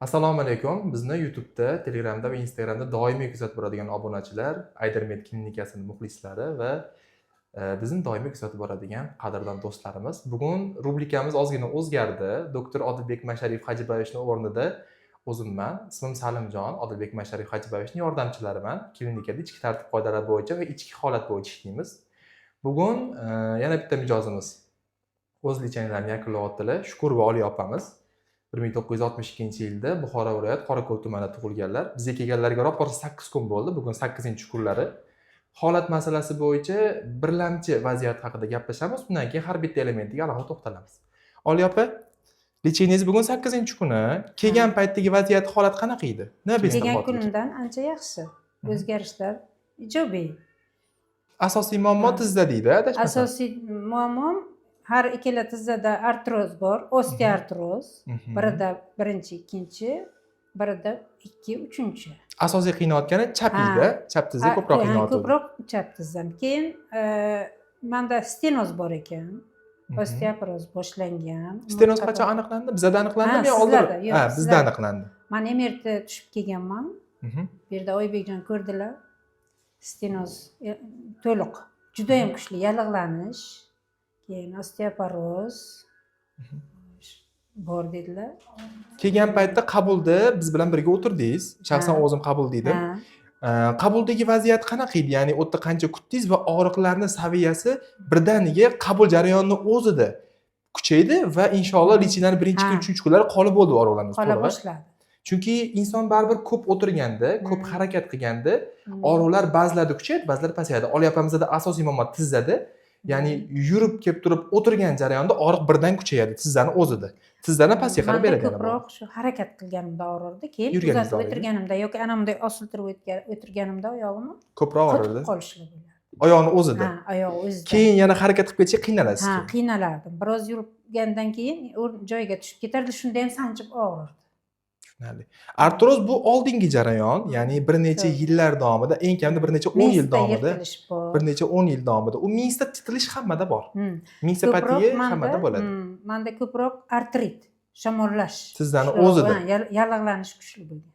Assalomu alaykum. Bizni YouTube'da, Telegramda va Instagramda doimiy kuzatib boradigan obunachilar, Aydermed klinikasini muxlislari va bizni doimiy kuzatib boradigan qadrdon do'stlarimiz. Bugun rubrikamiz ozgina o'zgardi. Doktor Odilbek Masharif Hajibayevichning o'rnida o'zimman. Ismim Salimjon, Odilbek Masharif Hajibayevichning yordamchilariman. Klinikada ichki tartib qoidalar bo'yicha va ichki holat bo'yicha ishlaymiz. Bugun yana bitta mijozimiz o'z лечения larini yakunlayaptilar. Shukur va Oliya opamiz. 1962-yilda Buxoro viloyat Qorako'l tumanida tug'ilganlar. Bizga kelganlariga roppa-rosa 8 kun bo'ldi. Bugun 8-kunlari. Holat masalasi bo'yicha birlamchi vaziyat haqida gaplashamiz. Undan keyin har bitta elementiga alohida to'xtalamiz. Oliya opa, лечение ngiz bugun 8-kuni. Kelgan paytdagi vaziyat, holat qanaqa edi? Nima Kelgan kunimdan ancha yaxshi. O'zgarishlar ijobiy. Asosiy muammo tizza deydi, adashmasam. Asosiy muammom har ikkala tizzada artroz bor, osteoartroz. Birida birinchi, ikkinchi, birida ikki, uchinchi. Asosiy qiynayotgani chap edi, chap tizza ko'proq qiynayotgandi. Ko'proq chap tizzam. Keyin manda stenoz bor ekan. Osteoporoz boshlangan. Stenoz qachon aniqlandi? Bizada aniqlandimi yo oldin? Yo'q, Ha, bizda aniqlandi. Man MRT tushib kelganman. Bu yerda Oybekjon ko'rdilar. Stenoz to'liq, judayam kuchli yallig'lanish, keyin osteoporoz bor dedilar. Kelgan paytda qabulda biz bilan birga o'tirdingiz. Shaxsan o'zim qabulda edim. Qabuldagi vaziyat qanaqa edi? Ya'ni u yerda qancha kutdingiz va og'riqlarni saviyasi birdaniga qabul jarayonini o'zida kuchaydi va inshaalloh лечение ni birinchi kun, uchinchi kunlari qolib bo'ldi og'riqlarni, Qola to'g'rimi? boshladi. Chunki inson baribir ko'p o'tirganda, ko'p harakat qilganda og'riqlar ba'zilarda kuchayadi, ba'zilarda pasayadi. Oliya opamizda asosiy muammo tizzada. Ya'ni yurib kelib turib o'tirgan jarayonda og'riq birdan kuchayadi tizzani o'zida. Tizzadan pastga qarab Manda beradi yana bu. ko'proq shu harakat qilganimda og'rirdi, keyin Yurganingizda uzatib og'riydi? o'tirganimda yoki ana bunday osiltirib o'tirganimda oyog'imni Ko'proq qotib og'rirdi. qolishlar bo'lardi. Oyoqni o'zida. Ha, oyog'i o'zida. Keyin yana harakat qilib ketsak, qiynalasiz. Ha, Keyin. Qiynalardim. Biroz yurgandan keyin joyiga tushib ketardi, shunda ham sanchib og'rirdi. Tushunarli. Artroz bu oldingi jarayon, ya'ni bir necha yillar davomida, eng kamida bir necha 10 yil Minsda davomida, yirtilish bor. Bir necha 10 yil davomida. U minsda titilish hammada bor. Ko'proq Minsopatiya hammada bo'ladi. Manda ko'proq artrit, shamollash. Tizzani Kuchliroq, o'zida. ha, yallig'lanish kuchli bo'lgan.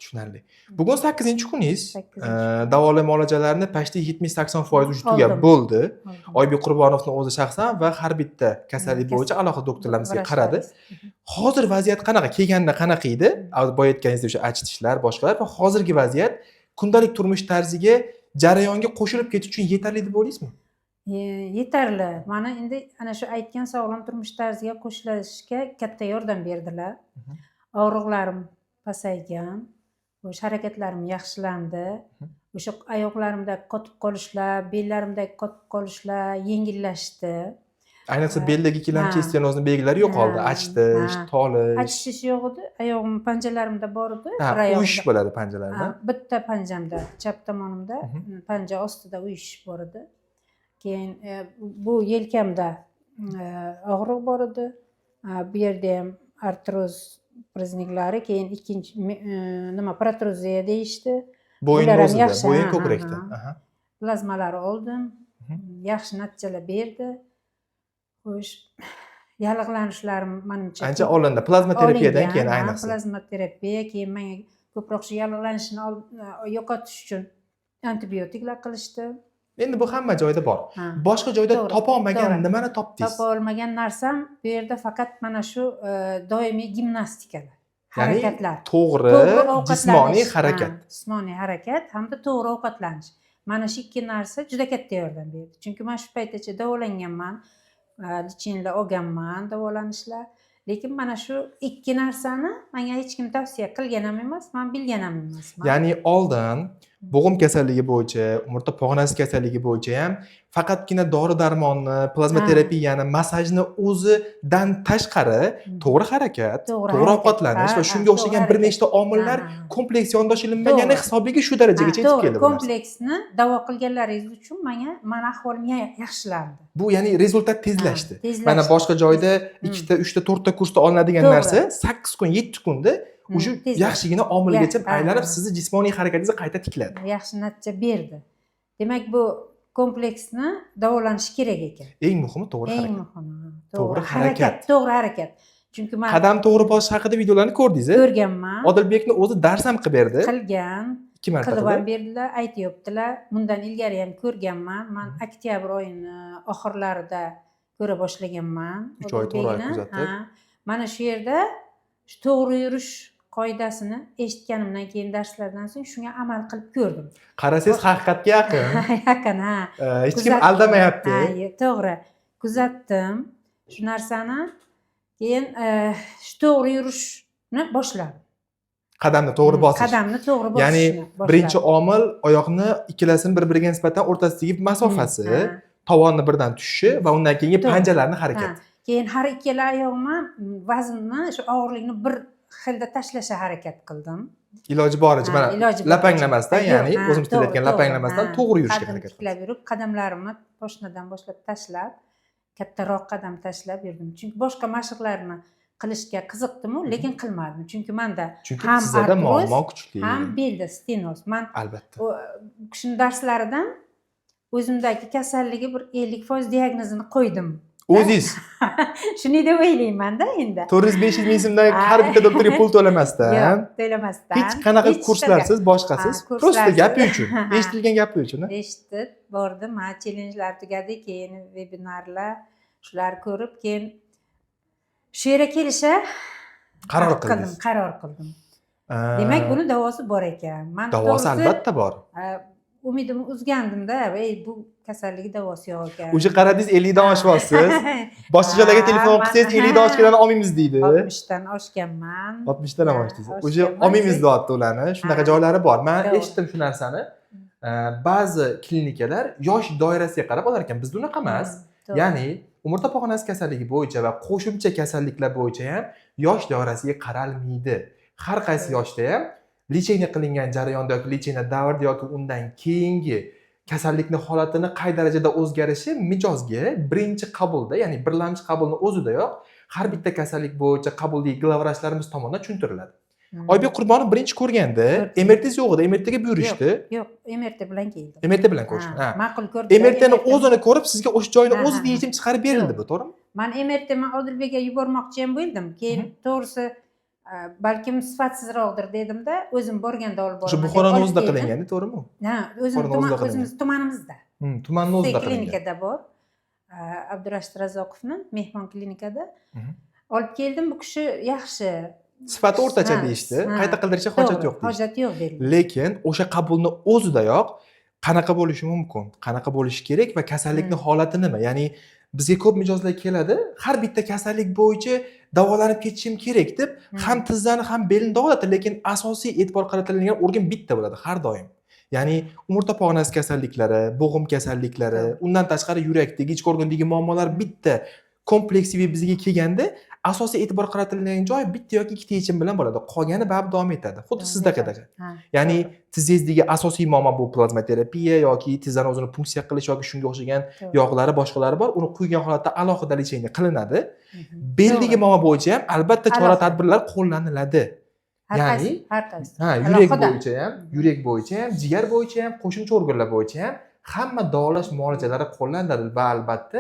Tushunarli. Bugun 8-kuningiz. 8-kun. Davolash muolajalarini почти 70-80% уже tugab Oldim. bo'ldi. Oldim. Oybek Qurbonovni o'zi shaxsan va har bitta kasallik bo'yicha alohida doktorlarimizga qaradi. Vrachlarimiz. Hozir vaziyat qanaqa? Kelganda qanaqa edi? Boya aytganingizdek o'sha achitishlar, boshqalar va hozirgi vaziyat kundalik turmush tarziga, jarayonga qo'shilib ketish uchun yetarli deb o'ylaysizmi? Yetarli. Mana endi ana shu aytgan sog'lom turmush tarziga qo'shilishga katta yordam berdilar. Og'riqlarim pasaygan, o'sha harakatlarim yaxshilandi. O'sha oyoqlarimdagi qotib qolishlar, bellarimdagi qotib qolishlar yengillashdi. Ayniqsa beldagi ikkilamchi stenozni belgilari yo'qoldi. Achitish, tolish. Achitish yo'q edi. Oyog'im panjalarimda bor edi. Ha, Bir oyog'imda. Uyushish bo'ladi panjalarda. Ha, bitta panjamda, chap tomonimda, panja ostida uyushish bor edi. Keyin bu yelkamda og'riq bor edi. Ha, bu yerda ham artroz признак lari, keyin ikkinchi nima, протрузия deyishdi. Bo'yinni Bular ham o'zida, yaxshi, bo'yin ha, ko'krakda. ha. Plazmalar oldim. Yaxshi natijalar berdi. Xo'sh, yallig'lanishlarim manimcha Ancha olindi. Plazma terapiyadan olingan, keyin ha, ayniqsa. Plazma terapiya, keyin menga ko'proq shu yallig'lanishni yo'qotish uchun antibiotiklar qilishdi. Endi bu hamma joyda bor. Ha. Boshqa joyda topolmagan nimani topdingiz? Topa olmagan narsam bu yerda faqat mana shu doimiy gimnastikalar, Ya'ni harakatlar. to'g'ri To'g'ri ovqatlanish, jismoniy harakat. Ha, jismoniy harakat hamda to'g'ri ovqatlanish. Mana shu ikki narsa juda katta yordam berdi. Chunki man shu paytgacha davolanganman, лечение lar olganman, davolanishlar. Lekin mana shu ikki narsani menga hech kim tavsiya qilgan ham emas, man bilgan ham emasman. Ya'ni oldin bo'g'im kasalligi bo'yicha, umurtqa pog'onasi kasalligi bo'yicha ham faqatgina dori darmonni, plazma terapiyani, massajni o'zidan tashqari to'g'ri harakat, To'g'ri to'g'ri harakat. ovqatlanish va shunga to'g'ri o'xshagan bir harakat. nechta omillar Ha, ha. kompleks yondashilmagani hisobiga shu darajagacha yetib keldi bu narsa. Kompleksni davo qilganlaringiz uchun manga mani ahvolim yaxshilandi. Bu ya'ni результат tezlashdi. Ha, tezlashdi. Mana boshqa joyda ikkita, uchta, to'rtta kursda olinadigan narsa 8 kun, 7 kunda уже tezlashdi. yaxshigina omilgacha aylanib sizni jismoniy harakatingizni qayta tikladi. Yaxshi natija berdi. Demak, bu kompleksni davolanish kerak ekan. Eng muhimi to'g'ri Eng harakat. muhimi To'g'ri harakat. To'g'ri harakat. Chunki man Qadam to'g'ri bosish haqida videolarni ko'rdingiz? Ko'rganman. Odilbekni o'zi dars ham qilib berdi. Qilgan. 2 marta Qilib ham qildi. berdilar, aytyaptilar. Bundan ilgari ham ko'rganman. Man oktyabr oyini oxirlarida ko'ra boshlaganman 3 oy, 4 oy Odilbekni. kuzatib. Ha, mana shu yerda shu to'g'ri yurish qoidasini eshitganimdan keyin, darslardan so'ng shunga amal qilib ko'rdim. Qarasangiz, haqiqatga yaqin. Yaqin, ha. Hech kim Kuzatdim. aldamayapti. Ha, to'g'ri, kuzatdim shu narsani. Keyin shu to'g'ri yurishni boshladim. Qadamni to'g'ri bosish. Qadamni to'g'ri Ya'ni bosishni boshladim. birinchi omil oyoqni ikkalasini bir biriga nisbatan o'rtasidagi masofasi, tovonni birdan tushishi va undan keyingi panjalarni harakat. Ha, keyin har ikkala oyog'imma vaznni, shu og'irlikni bir xilda tashlashga harakat qildim. Iloji boricha, Ha, mana iloji boricha. lapanglamasdan, Yo'q, ya'ni ha, o'zimiz to'g'ri, aytgan lapanglamasdan to'g'ri yurishga Qaddimni harakat tiklab yurib, qadamlarimni poshnadan boshlab tashlab, kattaroq qadam tashlab yurdim. Chunki boshqa mashqlarni qilishga qiziqdimu, lekin qilmadim. Chunki manda Chunki ham tizzada artroz, muammo kuchli. ham belda stenoz. Man Albatta. u kishini darslaridan o'zimdagi kasalligi bir 50% diagnozini qo'ydim. O'zingiz Shunday deb o'ylaymanda endi. 400-500 ming so'mdan har bitta doktorga pul to'lamasdan, Yo'q, to'lamasdan. hech qanaqa Hech kurslarsiz, boshqasiz, Ha, просто kurslarsiz. gapi uchun, Ha. eshitilgan gapi uchun. Ha? Eshitib bordim. Ha, challengelar tugadi, keyin vebinarlar, shular ko'rib, keyin shu yerga kelishga Qaror qildim, qildingiz. qaror qildim. Demak, buni davosi bor ekan. Man Davosi to'g'risi, albatta bor. Umidimni uzgandimda, ey, bu kasalligi davosi yo'q ekan. Уже qaradingiz, 50 dan oshyapsiz. Boshqa joylarga telefon qilsangiz, 50 dan oshganlarni olmaymiz deydi. 60 dan oshganman. 60 dan ham Ha, oshdingiz. Уже oshganman. olmaymiz deyapti ularni. Shunaqa joylari bor. Men eshitdim shu narsani. Ba'zi klinikalar yosh doirasiga qarab olar ekan. Bizda unaqa emas. To'g'ri. Ya'ni umurtqa pog'onasi kasalligi bo'yicha va qo'shimcha kasalliklar bo'yicha ham yosh doirasiga qaralmaydi. Har qaysi yoshda ham лечение qilingan jarayonda yoki лечение davrida yoki undan keyingi kasallikni holatini qay darajada o'zgarishi mijozga birinchi qabulda, ya'ni birlamchi qabulni o'zidayoq har bitta kasallik bo'yicha qabuldagi главврач larimiz tomonidan tushuntiriladi. Oybek Qurbonov birinchi ko'rganda Ko'rdim. MRTingiz yo'q edi, MRTga buyurishdi. Yo'q, MRT bilan keldim. MRT bilan ko'rishgan. Ha, Ha. ma'qul ko'rdilar. MRTni MRT o'zini ko'rib, sizga o'sha joyini Ha, o'zida ha, yechim chiqarib berildi bu, to'g'rimi? Man MRT man Odilbekka yubormoqchi ham bo'ldim. Keyin to'g'risi, balkim sifatsizroqdir dedimda, o'zim borganda olib O'sha boraman deb Buxoroni olib o'zida keldim. qilinganda, to'g'rimi? Ha, o'zim Buxoroni o'zida qilingan. o'zimiz tumanimizda. Tumanni o'zida qilingan. Klinikada bor. Abdurashid Razoqovni mehmon klinikada. Olib keldim, bu kishi yaxshi. Sifati o'rtacha Ha, deyishdi. ha. Qayta qildirishga hojat To'g'ri, yo'q deyishdi. hojat yo'q dedilar. Lekin o'sha qabulni o'zidayoq qanaqa bo'lishi mumkin, qanaqa bo'lishi kerak va kasallikni holati nima? Ya'ni bizga ko'p mijozlar keladi, har bitta kasallik bo'yicha davolanib ketishim kerak deb, ham tizzani, ham belni davoladi, lekin asosiy e'tibor qaratiladigan organ bitta bo'ladi har doim. Ya'ni umurtqa pog'onasi kasalliklari, bo'g'im kasalliklari, undan tashqari yurakdagi, ichki organdagi muammolar bitta kompleksiy bizga kelganda asosiy e'tibor qaratiladigan joy bitta yoki ikkita yechim bilan bo'ladi. Qolgani baribir davom etadi. Xuddi Davom sizdaqa. etadi. Ha, Ya'ni to'g'ri, tizzingizdagi asosiy muammo bu plazmaterapiya yoki tizzani o'zini punksiya qilish yoki shunga o'xshagan yog'lari, boshqalari bor. Uni quygan holatda alohida лечение qilinadi. Beldagi muammo bo'yicha ham albatta chora Alohida. tadbirlar qo'llaniladi. Har Ya'ni qaysi, har qaysi. ha, yurak Alohida. bo'yicha ham, yurak bo'yicha ham, jigar bo'yicha ham, qo'shimcha organlar bo'yicha ham hamma davolash muolajalari qo'llaniladi va albatta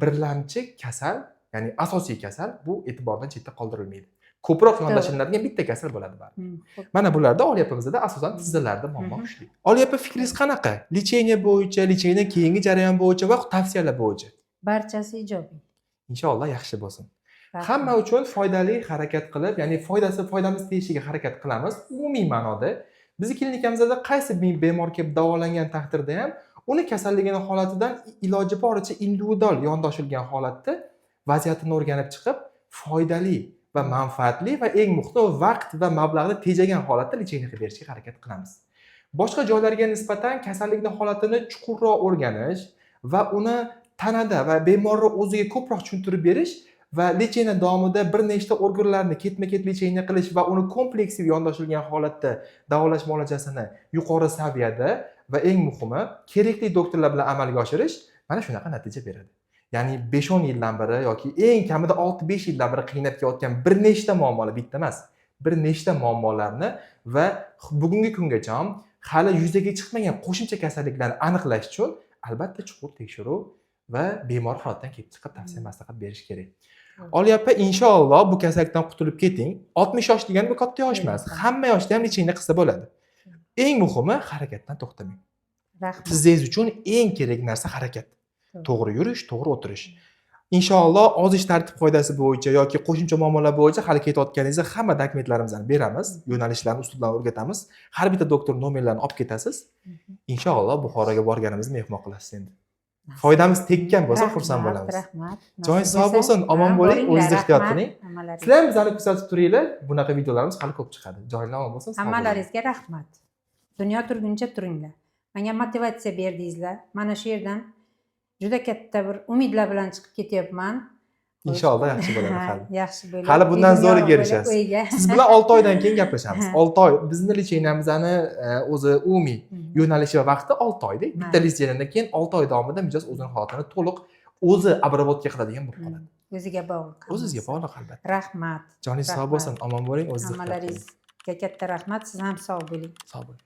birlamchi kasal, ya'ni asosiy kasal bu e'tibordan chetda qoldirilmaydi. Ko'proq yondashiladigan bitta kasal bo'ladi baribir. Xo'p. Mana bularda Oliya opamizda asosan tizzalarda muammo kuchli. Oliya opa, fikringiz qanaqa? Лечение bo'yicha, лечение keyingi jarayon bo'yicha va tavsiyalar bo'yicha. Barchasi ijobiy. Inshaalloh yaxshi bo'lsin. Rahmat. Hamma uchun foydali harakat qilib, ya'ni foydasi foydamiz tegishiga harakat qilamiz. Umumiy ma'noda bizni klinikamizda qaysi bemor kelib davolangan taqdirda ham uni kasalligini holatidan iloji boricha individual yondoshilgan holatda vaziyatini o'rganib chiqib, foydali va manfaatli va eng muhimi vaqt va mablag'ni tejagan holatda лечение qilib berishga harakat qilamiz. Boshqa joylarga nisbatan kasallikni holatini chuqurroq o'rganish va uni tanada va bemorni o'ziga ko'proq tushuntirib berish va лечение davomida bir nechta organlarni ketma-ket лечение qilish va uni kompleksiy yondoshilgan holatda davolash muolajasini yuqori saviyada va eng muhimi kerakli doktorlar bilan amalga oshirish mana shunaqa natija beradi. Ya'ni 5-10 yildan beri yoki eng kamida 6-5 yildan beri qiynab kelayotgan bir nechta muammolar, bitta emas, bir nechta muammolarni va bugungi kungacha hali yuzaga chiqmagan qo'shimcha kasalliklarni aniqlash uchun albatta chuqur tekshiruv va bemor holatidan kelib chiqib tavsiya maslahat berish kerak. Oliya opa, inshaalloh, bu kasallikdan qutulib keting. 60 yosh degani bu katta yosh emas. Yo'q. Hamma yoshda ham лечение qilsa bo'ladi. Eng muhimi, harakatdan to'xtamang. Rahmat. Tizzingiz uchun eng kerak narsa harakat. To'g'ri. To'g'ri yurish, to'g'ri o'tirish. Inshaalloh, ozish tartib qoidasi bo'yicha yoki qo'shimcha muammolar bo'yicha hali ketayotganingizda hamma dokumentlarimizni beramiz, yo'nalishlarni, uslublarni o'rgatamiz. Har bitta doktor nomerlarini olib ketasiz. Inshaalloh, Buxoroga borganimizda mehmon qilasiz endi. Foydamiz tekkan bo'lsa, xursand Rahmat, bo'lamiz. Rahmat. Joningiz Nasib sog' bo'lsin, omon Ha, bo'ling, boringlar, o'zingizni ehtiyot rahmat. qiling. Hammalaringizga. Sizlar ham bizani kuzatib turinglar. Bunaqa videolarimiz hali ko'p chiqadi. Joyinglar omon bo'lsin, sog' bo'ling. Hammalaringizga rahmat. Dunyo turguncha turinglar. Menga motivatsiya berdingizlar. Mana shu yerdan juda katta bir umidlar bilan chiqib ketyapman. Inshaalloh, yaxshi bo'ladi Ha, hali. Yaxshi bo'ladi. Hali bundan Yuzim zo'riga yorug' bo'lib erishasiz. uyga. Siz bilan 6 oydan keyin gaplashamiz. Ha. 6 oy bizni лечение mizni o'zi umumiy yo'nalishi va vaqti 6 oyda. Bitta Ha. лечение dan keyin 6 oy davomida mijoz o'zini holatini to'liq o'zi обработка qiladigan bo'lib qoladi. O'ziga bog'liq. O'zizga hammasi. bog'liq, albatta. Rahmat. Joningiz sog' Rahmat. bo'lsin, omon bo'ling, o'zingizni ehtiyot qiling. Hammalaringizga katta rahmat. Siz ham sog' bo'ling. Sog' bo'ling.